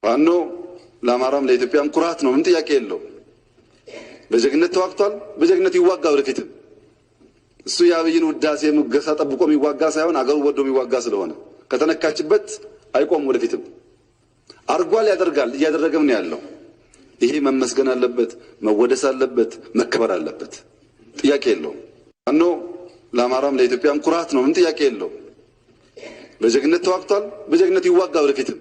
ፋኖ ለአማራም ለኢትዮጵያም ኩራት ነው። ምን ጥያቄ የለውም። በጀግነት ተዋግቷል። በጀግነት ይዋጋ ወደፊትም። እሱ የአብይን ውዳሴ ሙገሳ ጠብቆ የሚዋጋ ሳይሆን አገሩ ወዶ የሚዋጋ ስለሆነ ከተነካችበት አይቆም። ወደፊትም አርጓል፣ ያደርጋል፣ እያደረገም ነው ያለው። ይሄ መመስገን አለበት፣ መወደስ አለበት፣ መከበር አለበት። ጥያቄ የለውም። ፋኖ ለአማራም ለኢትዮጵያም ኩራት ነው። ምን ጥያቄ የለውም። በጀግነት ተዋግቷል። በጀግነት ይዋጋ ወደፊትም።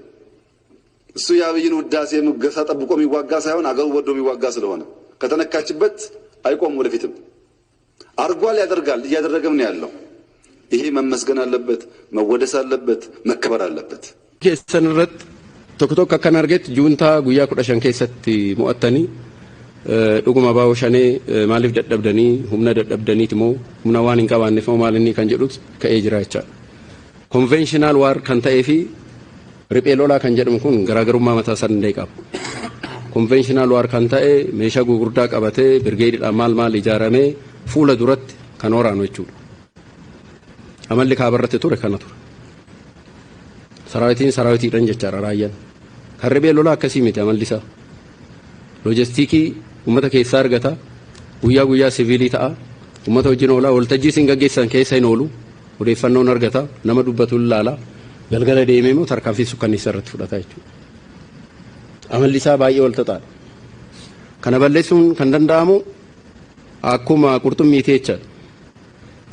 እሱ የአብይን ውዳሴ ሙገሳ ጠብቆ የሚዋጋ ሳይሆን አገሩ ወዶ የሚዋጋ ስለሆነ ከተነካችበት አይቆም። ወደፊትም አርጓል፣ ያደርጋል፣ እያደረገም ነው ያለው። ይሄ መመስገን አለበት፣ መወደስ አለበት፣ መከበር አለበት። Keessan irratti tokko tokko akkan argetti juuntaa guyyaa 15 keessatti mo'attanii dhuguma baa'oo shanee maaliif dadhabdanii, humna dadhabdaniiti moo humna waan hin qabaanneef moo maal inni kan jedhut ka'ee jira jechaadha. Conventional war kan ta'ee fi riphee lolaa kan jedhamu kun garaagarummaa mataa isaa danda'e qaba. Conventional war kan ta'e meeshaa gurguddaa qabatee birgeediidhaan maal maal ijaaramee fuula duratti kan waraanu jechuudha. Amalli kaabarratti ture kana ture. Saraawitiin saraawitiidhaan jechaadha raayyaan. Kan riphee lolaa akkasii miti amalli isaa. Loojistiikii uummata keessaa argata. Guyyaa guyyaa siviilii ta'a. Uummata wajjin oolaa, waltajjii isin gaggeessan keessa hin oolu. Odeeffannoon argata. Nama dubbatu ilaala. Galgala deemee immoo tarkaanfii sukkanneessa irratti fudhata jechuudha. Amalli isaa baay'ee wal xaxaadha. Kana balleessuun kan danda'amu akkuma qurxummiiti jechaadha.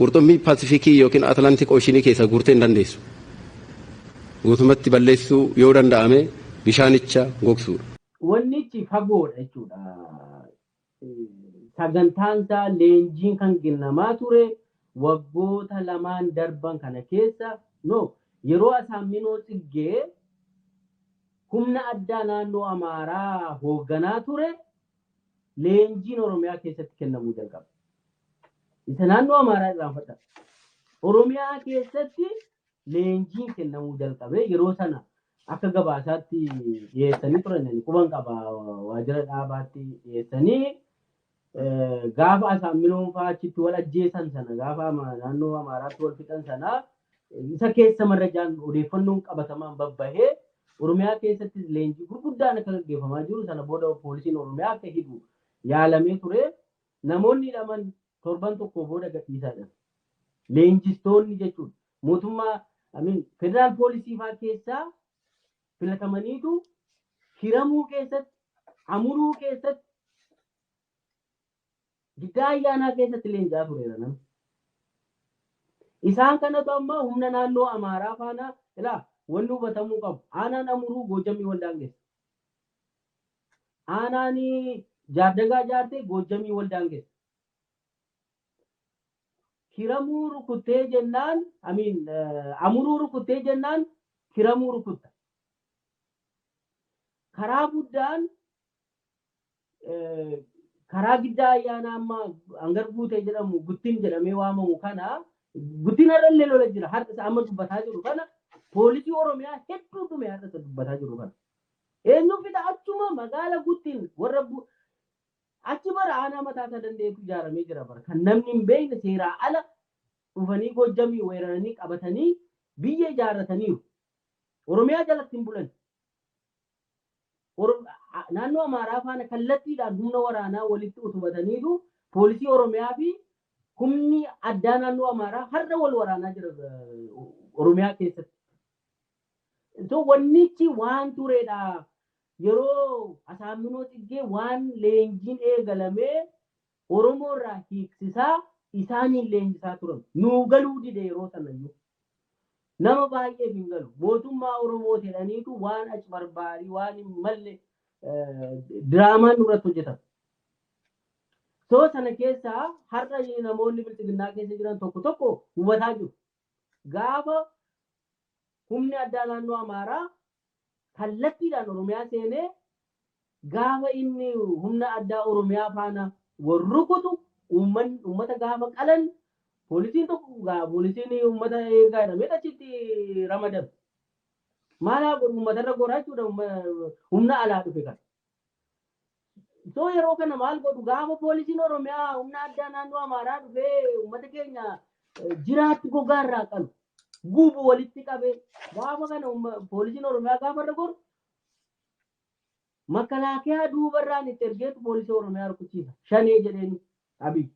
Qurxummii Paasifikii yookiin Atlantic Ocean keessa guurtee hin dandeessu. Guutumatti balleessuu yoo danda'ame bishaanicha gogsuudha. Wannichi fagoodha jechuudha. Sagantaan isaa leenjiin kan kennamaa ture waggoota lamaan darban kana keessa, no, yeroo Asaamminoo Tsiggee humna addaa naannoo Amaaraa hoogganaa ture leenjiin Oromiyaa keessatti kennamuu jalqabe. Isa naannoo Amaaraa irraanfadha. Oromiyaa keessatti leenjiin kennamuu jalqabe. Yeroo sana akka gabaasaatti dhiyeessanii turan, quban qaba, waajjira dhaabaatti dhiyeessanii, gaafa Asaamminoon fa'aa achitti wal ajjeesan sana, gaafa naannoo Amaaraatti wal fixan sana, isa keessa marrajaan odeeffannoon qabatamaan babbahee Oromiyaa keessatti leenjii gurguddaan akka gaggeeffamaa jiru, sana booda poolisiin Oromiyaa akka hidhu yaalamee ture. Namoonni hidhaman torban tokko booda gadhiisaadha. Leenjistoonni jechuudha. Mootummaa federaal poolisii fa'aa keessaa filatamaniitu Hiramuu keessatti, Amuruu keessatti, Giddaa Ayyaanaa keessatti leenjaa tureera namni. Isaan kanatu amma humna naannoo Amaaraa faana ilaa wanni hubatamuu qabu. Aanaan Amuruu Goojamii wal daangeessa. Aanaan Jaardagaa Jaartee Goojamii wal daangeessa. Hiramuu rukuttee jennaan, amiin, Amuruu rukuttee jennaan Hiramuu rukutta. Karaa guddaan karaa Giddaa Ayyaanaa amma Hangar Guutee jedhamu, Guttin jedhamee waamamu kana, Guttin har'allee lola jira. Har'a isa amma dubbataa jiru kana poolisii Oromiyaa hedduu dhume, har'a isa dubbataa jiru kana. Eenyu fida? Achuma magaala Guttin warra achi bara aanaa mataa isaa danda'etu ijaaramee jira, bara kan namni hin beekne seeraa ala dhufanii Goojjamii weeraranii qabatanii biyya ijaarrataniiru. Oromiyaa jalatti hin bulan. Naannoo Amaaraa faana kallattiidhaan humna waraanaa walitti utubataniitu poolisii Oromiyaa fi humni addaa naannoo Amaaraa har'a wal waraanaa jira Oromiyaa keessatti. So wannichi waan turedha. Yeroo Asaamminoo Tsiggee waan leenjiin eegalamee Oromoo irraa hiiksisaa isaaniin leenjisaa turan. Nuu galuu dide yeroo sanayyuu. Nama baay'eef hin galu. Mootummaa Oromoo jedhaniitu waan achi barbaarii waan hin malle diraamaan nurratti hojjetama. So sana keessaa har'a namoonni Bilxiginnaa keessa jiran tokko tokko hubataa jiru. Gaafa humni addaa naannoo Amaaraa kallattiidhaan Oromiyaa seenee, gaafa inni humna addaa Oromiyaa faana wal rukutu, uummata gaafa qalan, poolisiin tokko, poolisiin uummata eegaa jedhamee achitti ramadame. Maal haa godhu? Uummatarra goraa jechuudha humna alaa dhufe kana. So yeroo kana maal godhu? Gaafa poolisiin Oromiyaa humna addaa naannoo Amaaraa dhufee uummata keenya jiraatti gogaarraa qalu, gubu, walitti qabee gaafa kana poolisiin Oromiyaa gaafa irra goru Makalaakiyaa duubarraan itti ergeetu poolisii Oromiyaa rukuchiisa. Shanee jedheen Abiy.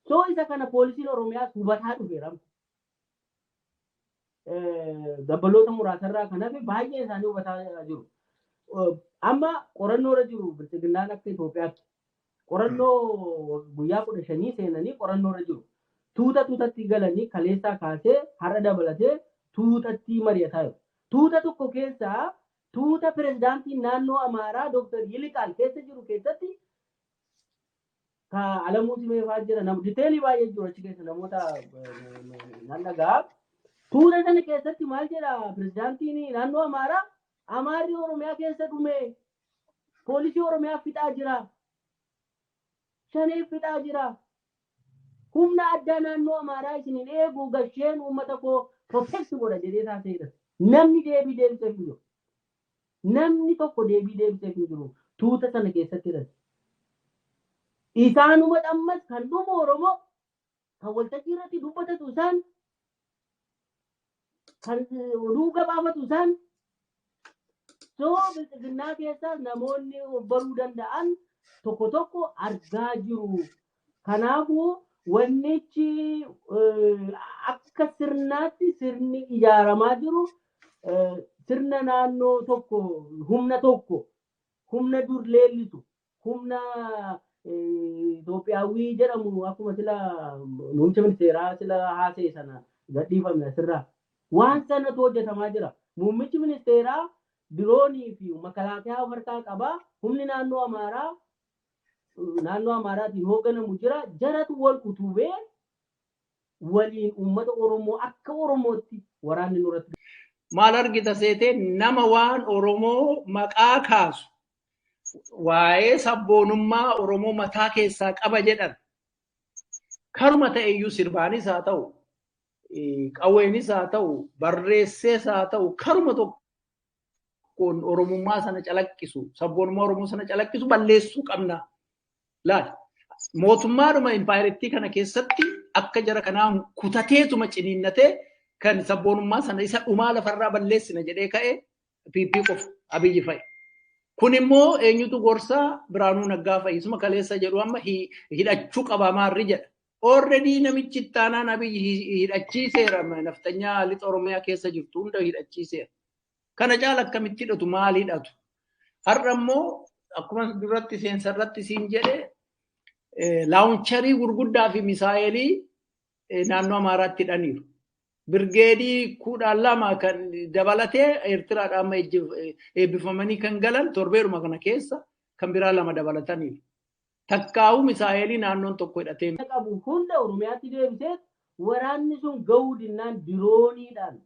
So isa kana poolisiin Oromiyaas hubataa dhufeera. Dabbaloota muraasarraa kan hafe baay'ee isaanii hubataa jiru. Amma qorannoo irra jiru bilchiginnaan akka Itoophiyaatti. Qorannoo guyyaa 15 seenanii qorannoo irra jiru. Tuuta tuutatti galanii kaleessaa kaasee har'a dabalatee tuutatti mari'ataa jiru. Tuuta tokko keessaa tuuta pirezidaantii naannoo Amaaraa Dooktar Yiliqaal keessa jiru keessatti ka Alamuu Simee fa'aa jira. Diteelii baay'ee jiru achi keessa namoota nan dhaga'a. Tuuta sana keessatti maal jedha pirezidaantiin naannoo Amaaraa? Amaarri Oromiyaa keessa dhume, poolisii Oromiyaa fixaa jira, Shanee fixaa jira. Humna addaa naannoo Amaaraa isiniin eegu gasheen uummata koo protect godha jedhee taasise. Namni deebii deebiseef hin jiru. Namni tokko deebii deebiseef hin jiru. Tuuta sana keessatti hidhate. Isaanuma ammas kan dhumu Oromoo kan waltajjii irratti dubbatatu isaan, kan oduu gabaafatu isaan. So bilchiginnaa keessaas namoonni of baruu danda'an tokko tokko argaa jiru. Kanaafuu wannichi akka sirnaatti sirni ijaaramaa jiru sirna naannoo tokko, humna tokko, humna dur leellisu, humna Itoophiyaawii jedhamu akkuma sila muummicha ministeeraa sila haasa'e sana gadhiifame asirraa. Waan sanatu hojjetamaa jira. Muummichi ministeeraa diroonii fi makalaakiyaa of harkaa qabaa. Humni naannoo Amaaraa naannoo Amaaraatiin hoogganamu jira. Jaratu wal utubee waliin uummata Oromoo akka Oromootti waraanni nurratti. Maal argita seetee nama waan Oromoo maqaa kaasu waa'ee sabboonummaa Oromoo mataa keessaa qaba jedhan karuma ta'eyyuu sirbaanis haa ta'u, qawweenis haa ta'u, barreessees haa ta'u, karuma tokkoon Oromummaa sana calaqqisu, sabboonummaa Oromoo sana calaqqisu balleessuu qabna. Laal, mootummaadhuma impaayiritti kana keessatti akka jara kanaa kutateetuma ciniinnatee kan sabboonummaa sana isa dhumaa lafarraa balleessina jedhee ka'e PP qofa Abiyyi fa'i. Kun immoo eenyutu gorsaa Biraanuu Naggaa fa'i. Isuma kaleessa jedhu amma hidhachuu qaba maarri jedha. Already namichi ittaanaan Abiyyi hidhachiiseera. Naftanyaa lixa Oromiyaa keessa jirtu hunda hidhachiiseera. Kana caala akkamitti hidhatu maal hidhatu? Har'a immoo akkuma duratti seensarratti siin jedhe laawuncharii gurguddaa fi misaa'elii naannoo Amaaraatti hidhaniiru. Birgeedii 12 kan dabalatee Eertiraadhaan amma eebbifamanii kan galan torbeeruma kana keessa kan biraa 2 dabalataniiru. Takkaa'uu misaa'elii naannoon tokko hidhatee qabu hunda Oromiyaatti deebisee waraanni sun gahuu dinnaan dirooniidhaan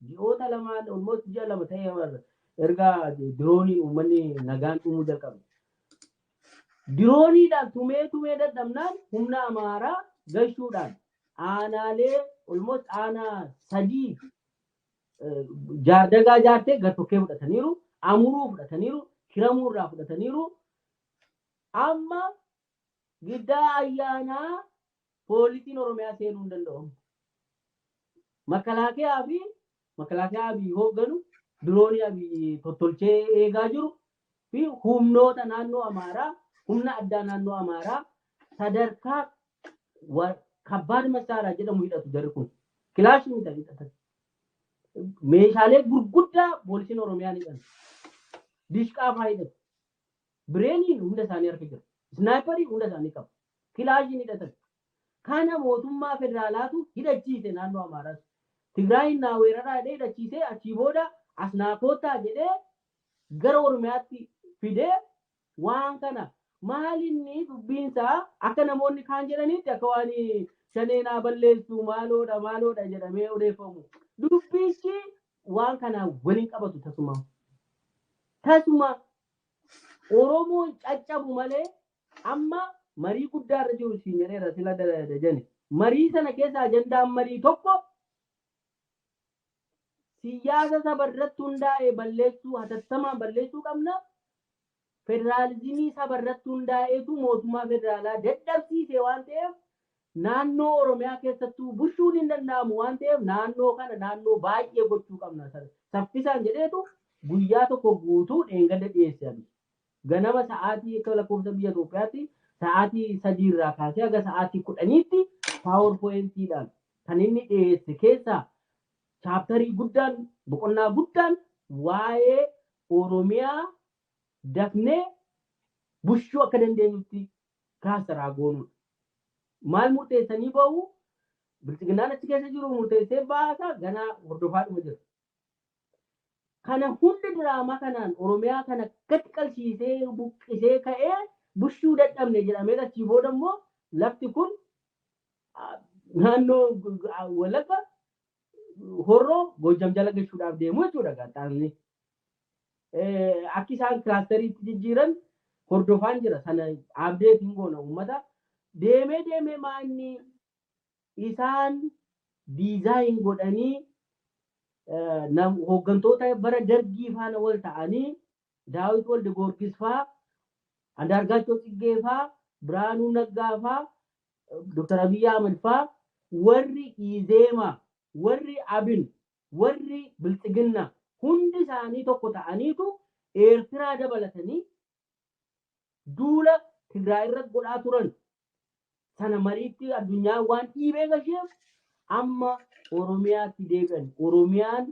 ji'oota lamaan almost ji'a 2 ta'ee erga dirooniin uummanni nagaan dhumuu jalqabe. Dirooniidhaan tumee tumee dadhabnaan humna Amaaraa gashuudhaan aanaalee almost aanaa 3 jaardagaa jaartee gartokkee fudhataniiru, Amuruu fudhataniiru, Kiramuurraa fudhataniiru. Amma giddaa ayyaanaa poolisiin Oromiyaa seenuu hin danda'u. Makalaakiyaa fi makalaakiyaa Abiy hoogganu, diroonii Abiy tottolchee eegaa jiru fi humnoota naannoo Amaaraa, humna addaa naannoo Amaaraa sadarkaa kabbaad masaaraa jedhamu hidhatu jarri kun. Kilaashii miti hidhatan. Meeshaalee gurguddaa poolisiin Oromiyaa ni hidhatu. Dishqaa fa'aa hidhatu. Bireeniin hunda isaanii harka jira. Isnaayiparii hunda isaanii qabu. Kilaashiin hidhatan. Kana mootummaa federaalaatu hidhachiise naannoo Amaaraas. Tigraayin naa weeraraa jedhee hidhachiisee achii booda as naa koottaa jedhee gara Oromiyaatti fidee waan kana maalinni dubbiinsaa akka namoonni kaan jedhanitti akka waan shanee naa balleessu maaloodha maaloodha jedhamee odeeffamu. Dubbichi waan kanaa waliin qabatu tasuma. Tasuma Oromoon caccabu malee amma marii guddaa irra jiru siin jedheera sila dajane. Marii sana keessa ajandaan marii tokko siyaasa saba irratti hundaa'e balleessuu hatattamaan balleessuu qabna. Federaalizimii saba irratti hundaa'etu mootummaa federaalaa dadhabsiise waan ta'eef naannoo Oromiyaa keessattuu bulchuun hin danda'amu waan ta'eef naannoo kana naannoo baay'ee gochuu qabna. Saffisaan jedheetu Guyyaa tokko guutuu dheengadda dhiyeesse Abiy. Ganama sa'aatii akka lakkoofsa biyya Itoophiyaatti sa'aatii 3 irraa kaasee haga sa'aatii 10tti PowerPointiidhaan kan inni dhiyeesse keessaa chapterii guddaan, boqonnaa guddaan waa'ee Oromiyaa dafnee bushuu akka dandeenyutti cluster goonuudha. Maal murteessanii bahu? Bilxiginnaan achi keessa jiru murteessee baasa, ganaa hordofaadhuma jira. Kana hundi diraamaa kanaan Oromiyaa kana gadi qalchiisee buqqisee ka'ee bushuu dadhabne jedhamee, achii booda immoo lafti kun naannoo Wallagga, Horroo, Gojjam jala gashuudhaaf deemu jechuudha gaxaanni. Akki isaan clusteriitti jijjiiran hordofaan jira, sana updateiin goona uummata. Deemee deemee maanni isaan design godhanii, hooggantoota bara Dargii faana wal ta'anii, Daawit Walde Goorgis faa, Andaargaachoo Tsiggee faa, Biraanuu Naggaa faa, Dr. Abiyyi Ahmad faa, warri Izeemaa, warri Abin, warri Bilxiginna hundi isaanii tokko ta'aniitu Eertiraa dabalatanii duula Tigraay irra godhaa turan sana mariitti addunyaa waan dhiibee gasheef amma Oromiyaatti deebi'an. Oromiyaan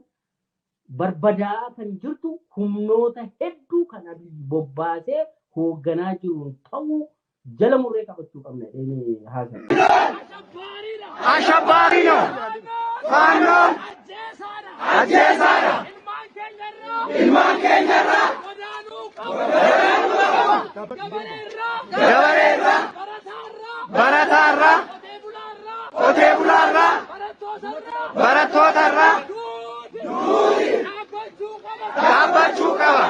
barbadaa kan jirtu humnoota hedduu kan Abiy bobbaasee hoogganaa jiruun ta'uu jala murree qabachuu qabna jedhee haasa'a. አሸባሪ ነው። ፋኖ ajjeesaadha. Ilmaan keenyarraa gabareerraa, barataarraa, qotee bulaarraa, barattootarraa dhaabbachuu qaba.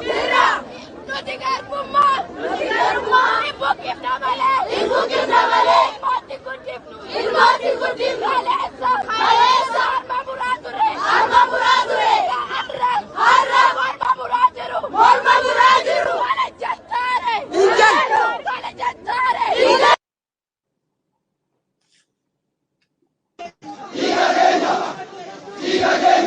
Nuti garbummaa! Nuti garbummaa! Hin buqqifna malee! Hin buqqifna malee! Ilmaatti guddifnu! Ilmaatti guddifnu! Kaleessa! Kaleessa! Harma muraa ture! Harma muraa ture! Har'a! Har'a! Morma muraa jiru! Morma muraa jiru! Kana jettaare! Hin jennu! Kana jettaare! Hin jennu! Dhiiga keenya! Dhiiga keenya!